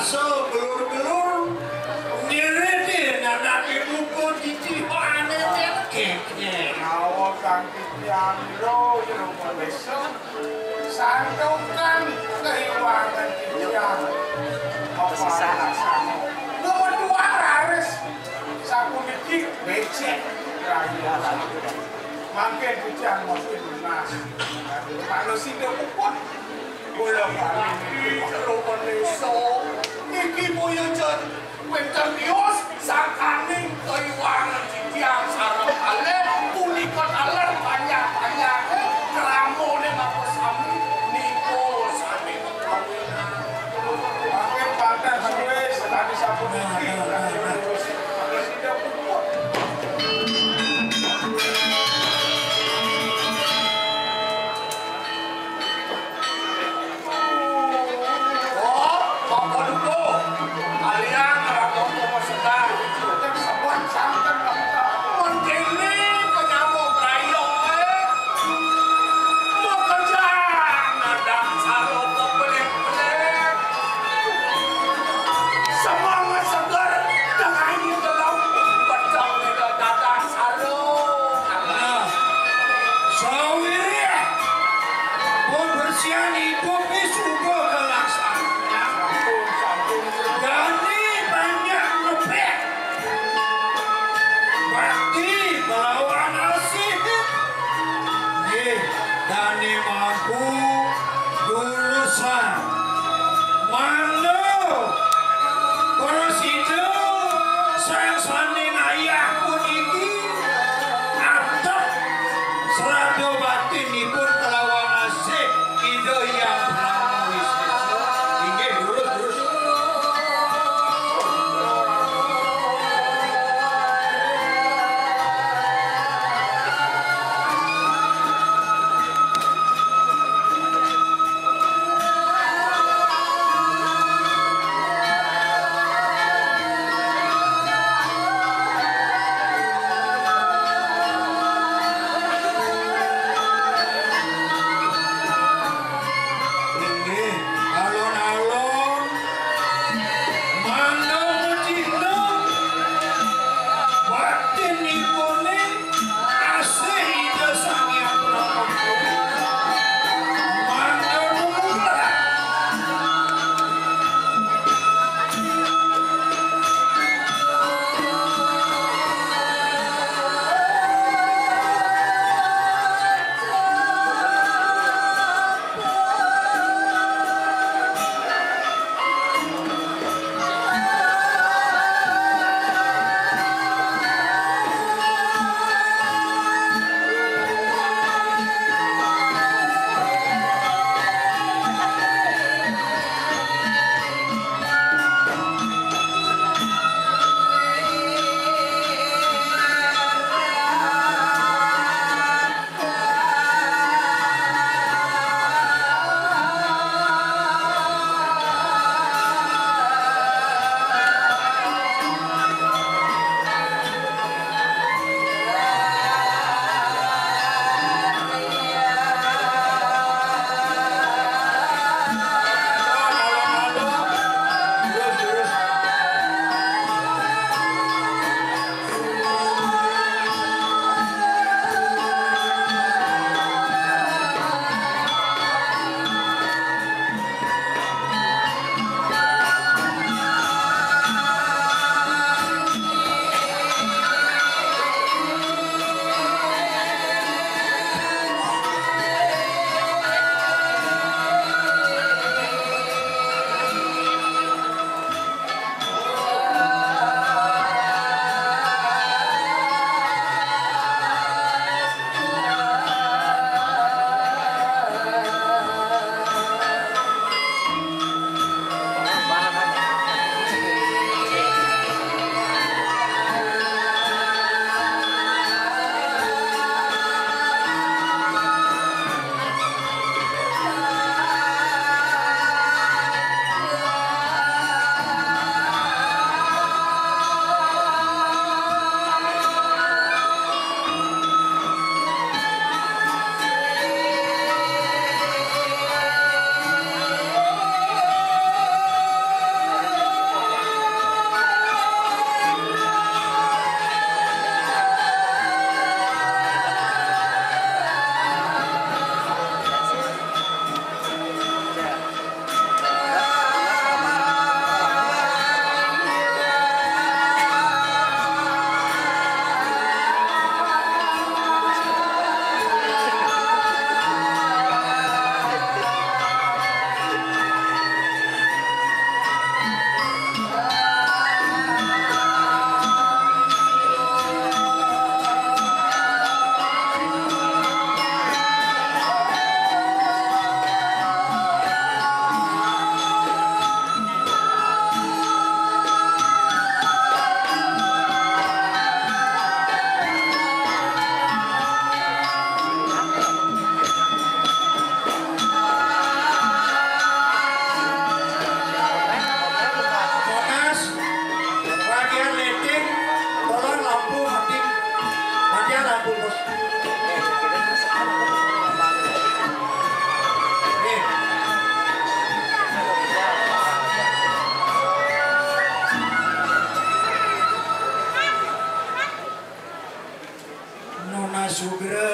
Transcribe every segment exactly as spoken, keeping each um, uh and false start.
So, gelur-gelur, ngirit, nanaké buku, titihane, nyekék. Nawa kang titiang, Jero, Jero Manéso. Santukan kaiwangan titiang. Bapak Laksana. Nomor dua raris. Sapuniki becik. Rayu. Mangkin titiang mesti lunas. Manusia puput. Kula pamit, Jero Manéso. Niki boya jan wénten tios sangkaning kaiwangan titiang sareng kalih punika taler panjak-panjake kramane mangko sami nika sami kawinan. Mangke panten suwe sekadi sapuniki. Sida puput. Oh, Bapak Dukuh, kalian Ratu Kumo Sedang, sebut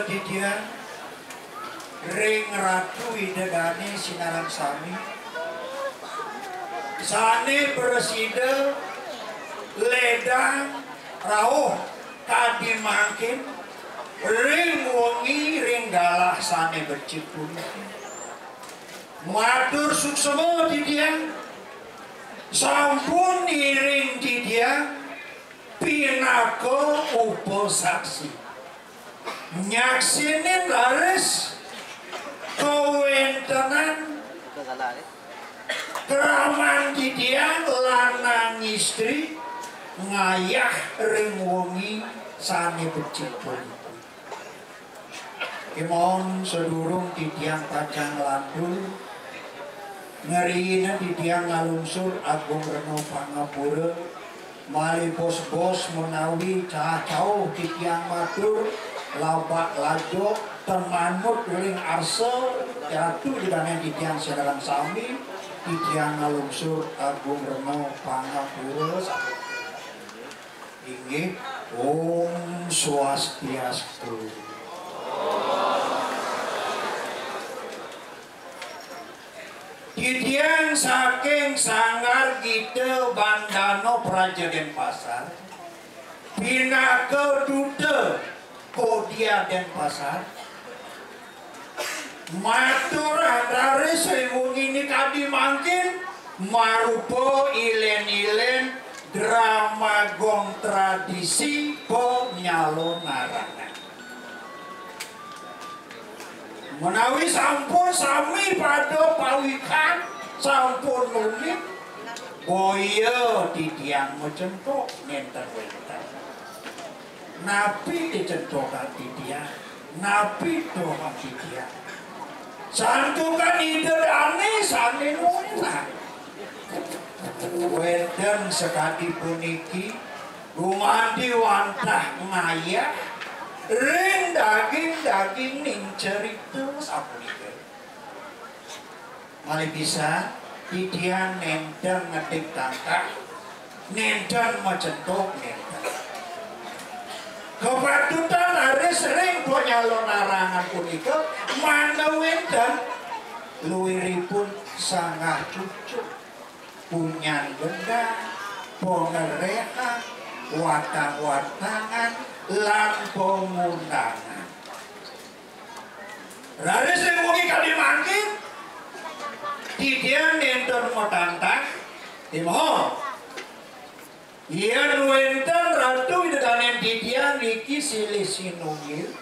Titiang ring Ratu Ida Dane sinareng sami, sane prasida ledang rauh kadi mangkin ring wengi ring galah sane becik puniki. Matur suksma titiang, sampun ngiring titiang pinaka upasaksi. Nyaksinin raris kawentenan kraman titiang lanang istri ngayah ring wengi sane becik puniki. Kemawon sadurung titiang pacang nglantur, ngriina titiang ngalungsur agung rena pangapura, malih bos-bos menawi cacauh titiang matur, labak lajok, ten manut ring arsa, Ratu Ida Dane titiang sinareng sami, titiang ngalungsur agung rena pangapura. Inggih, Om Swastiastu. Titiang saking Sanggar Gita Bandana Praja Denpasar, pinaka duta Kodia Denpasar, maturang raris ring wengi kadi mangkin marupa ilen-ilen drama gong tradisi panyalonarangan. Menawi sampun sami pada pawikan, sampun uning, boya titiang macentuk nenten wenten. Napi dicentukan titiang? Napi tuhan titiang? Santukan Ida Dane sane nunas. Wenten sakadi puniki, gumanti wantah ngayah ring daging-dagingning cerita sapunika. Malih pisan, titiang nenten ngedik tangkah, nenten macentuk, nenten. Kapatutan raris ring panyalonarangan punika mangda wenten luiripun sanggah cucuk, punyan gendang, pangerehan, watang-watangan, lan pangundangan. Raris ring wengi kadi mangkin, titiang nenten matantang, timong. Yen wenten Ratu Ida Dane titiang niki silih sinunggil,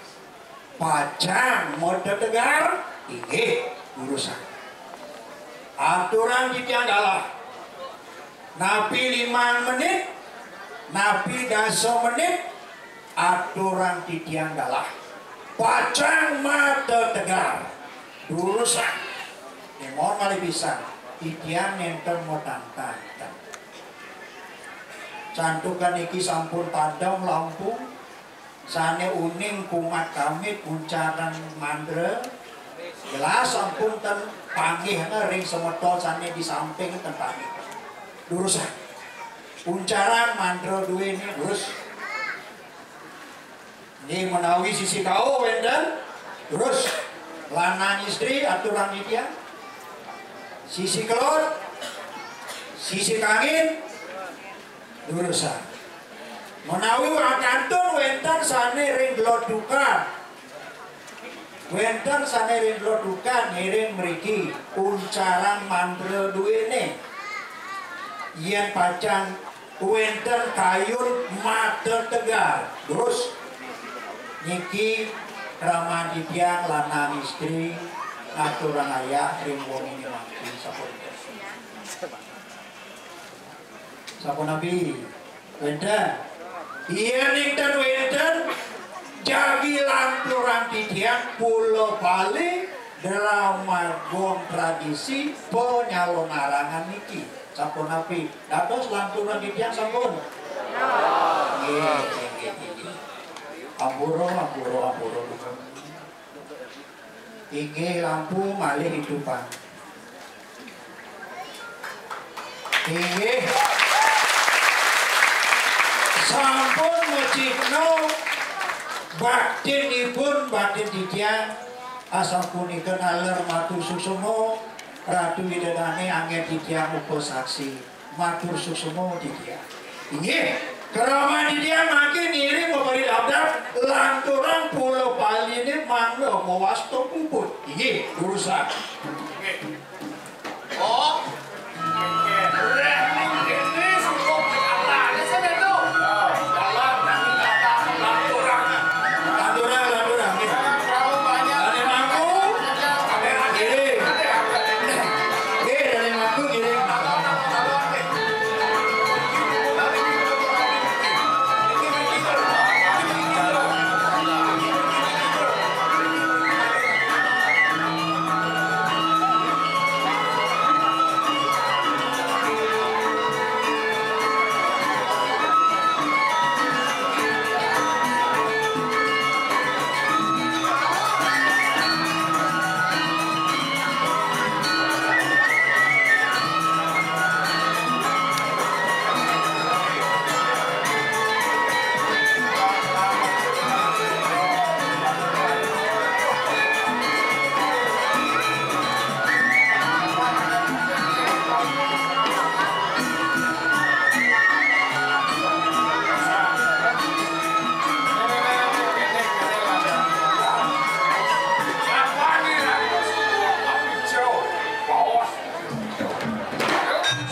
pacang matetegar, inggih, durusang. Aturang titiang galah. Napi limang menit, napi dasa menit, aturang titiang galah. Pacang matetegar. Durusang. Timong malih pisan. Titiang nenten matantang. Santukan niki sampun padem lampu, sane uning kumat kamit uncaran mantra, jelas sampun ten panggihna ring semeton sane di samping ten panggih. Durusang. Uncaran mantra duene durus. Nggih, menawi sisi kauh wenten, durus. Lanang istri aturang titiang. Sisi kelod, sisi kangin, durusang. Menawi kantun wenten sane ring gelod dukan, wenten sane ring gelod dukan ngiring mriki uncaran mantra duene. Yen pacang wenten kayun matetegar. Terus niki kraman titiang lanang istri ngaturang ayah ring wengi mangkin sapunika. Sapunapi? Wenten. Yen nenten wenten, jagi lanturang titiang pula pali drama gong tradisi panyalonarangan niki. Sapunapi? Dados lanturang titiang sampun? Nggih, nggih, nggih, nggih. Ampura, ampura, ampura. Inggih, lampu malih idupang. Inggih. Sampun ngecikno Baktinipun baktin titiang asapunika naler matur suksma, Ratu Ida Dané anggén titiang upasaksi. Matur suksma titiang. Inggih, krama titiang mangkin ngiring maparidabdab lanturang pula paliné mangda mawasta puput. Inggih, durusang. Inggih. Oh. Inggih. Udah, ini sudah penyataannya sudah tuh. Jalan, kami datang, lanturang. Lanturang, lanturang, nggih. Jangan terlalu banyak. Dané mangku, ngiring. Nggih, dané mangku, ngiring.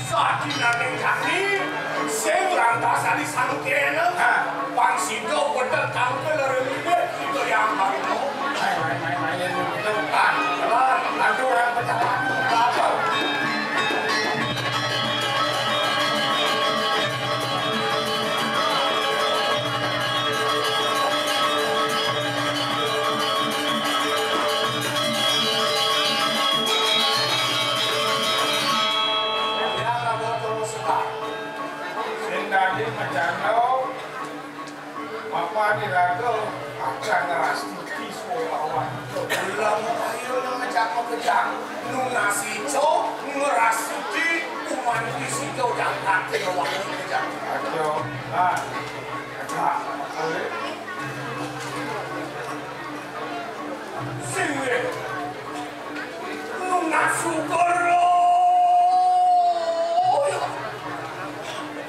Sadinaning kami, sing rantasané sangkéna, pang sida pedhek tangkil ring bibir, sida yang baru. Hai, hai, hai, hai, hai, hai, hai, hai, aduh, orang pejabat, lapor. Sing dadi macanda, mapan iraga akan ngrastiti swabawan. Ulam ayo ngejak makejang, nunas ijo, ngrastiti, uman isi jo jagat, ya, wali kejang. Aduh, nah, nah, sing wé. Nunas sukara.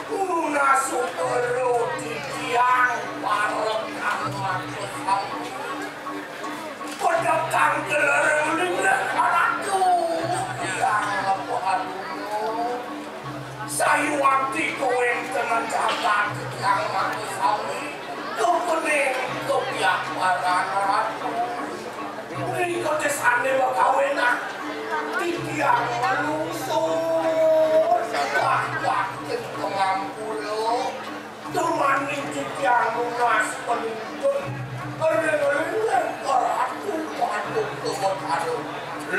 Nunas sukara titiang parekan makasami. Pedhekang gelar linggih ratu. Tiang lepokan dulu. Sayuwakti kawéntenan jagat titiang makasami. Kepening kepiaparan ratu. Rika désané makawénan, titiang malungsur, wah, wah, ing pangampura, dumaning titiang nunas panuntun, ring-ring ratu patut kawedana.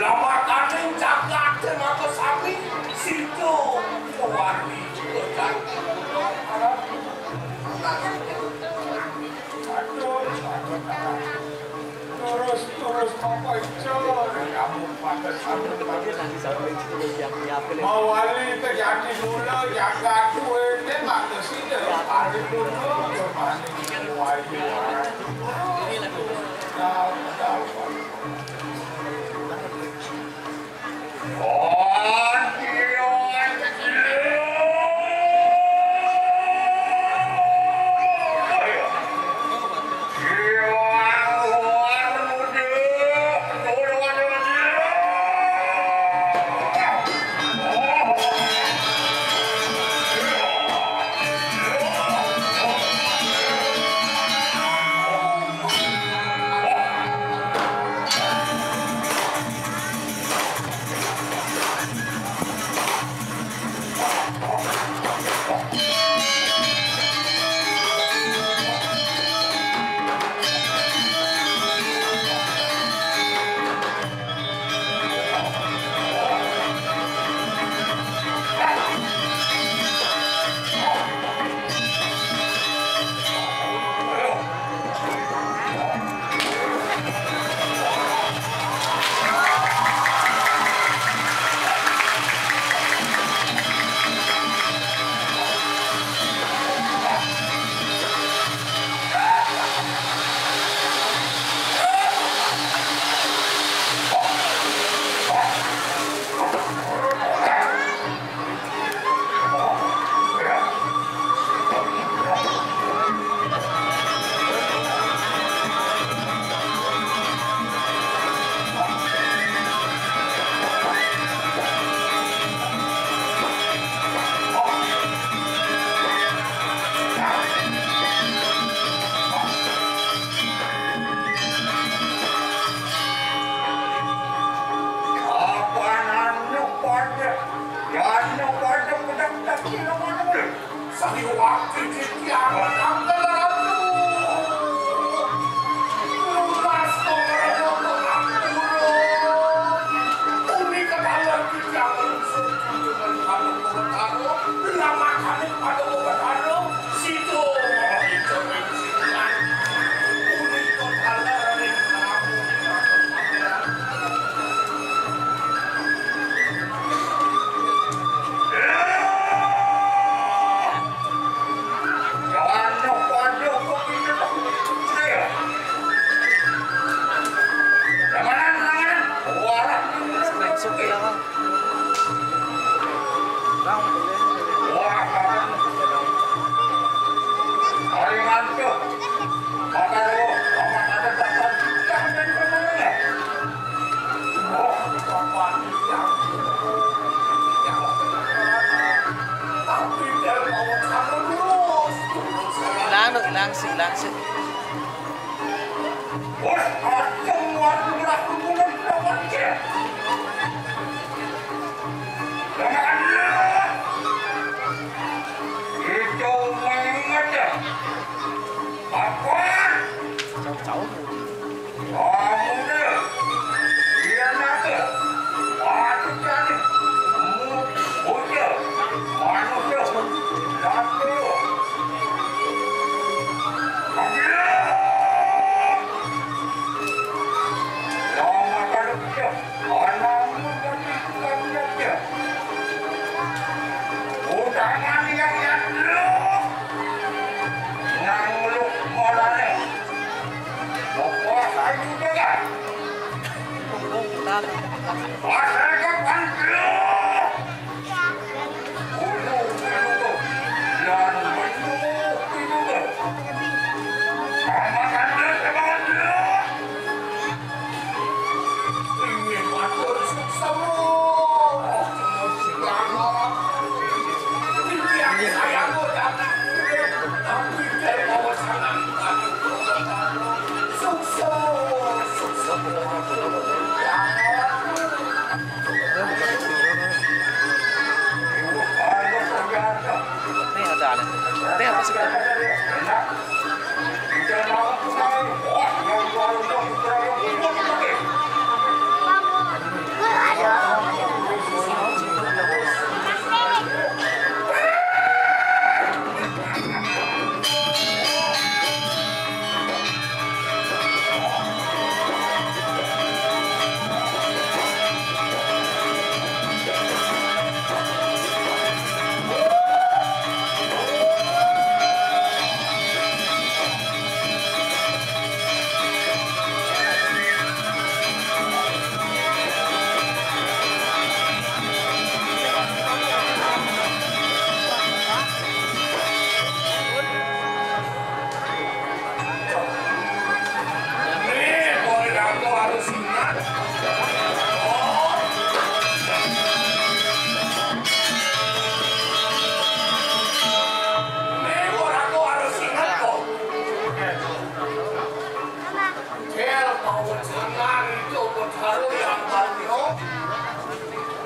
Lamakaning jagaté makasami, sida mawali kajati. Aduh, aduh, aduh. Terus, terus, Bapak Ijo. Kamu pantes, kamu pantes. Mawali kejati mula, jagat kuwi, tembak ke sini. Hari pun, wahyu. Iwak cicit kiamat angkel ratu. Lunas to merenya to ngampura. Uni ketaler kiamat sujud dengan kamu bertaruh. Lama kami pada bertaruh. Situ itu ring situ. Uni ketaler ring kamu. Langduk, langsik, langsik. Itu mengajar. Apa? Kamu deh. Dia nake. Aku jadi. Mu-, bocah. Manusia. Laki. Ambil. Lama kali kita. Anakmu dan anak-anaknya. Utangan yang nyandung. Ngangluk modalnya. Bapak saya juga kan. Pasal kapan dia? Ulu pinutuh dan menuh pinutuh. Sama kan dia, sama kan dia. Inggih matur suksema. Titiang saya kok dadi urip, tapi dewe mawa sangang. Suksema, suksema. Teh, ada, ada. Teh, apa segala?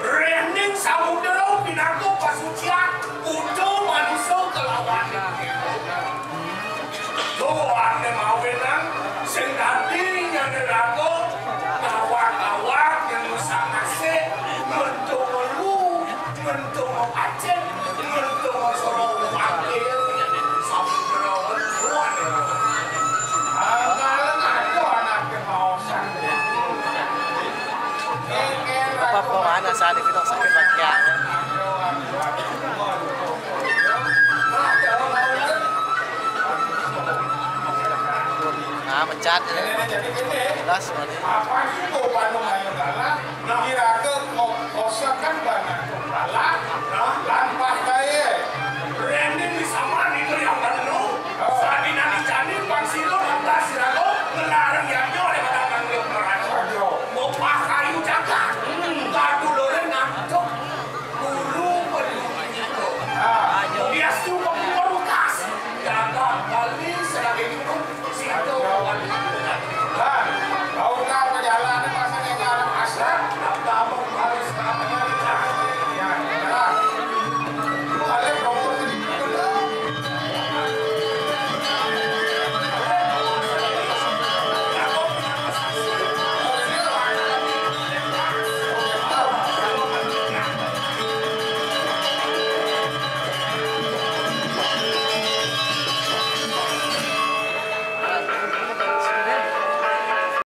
Rehning samudra pinaka pasucian, uta manusa kalawan. Tuane mawinan sing dadi nyane raga, ngawak-awak nyang usah nasik, ngentung ngelu, ngentung pacet, ngentung soro wakil, samudra tuan. Angkal ada anake maosan. Apa bawaan asal kita sakit bagian. Nah, mecat ya. Jelas, Pak.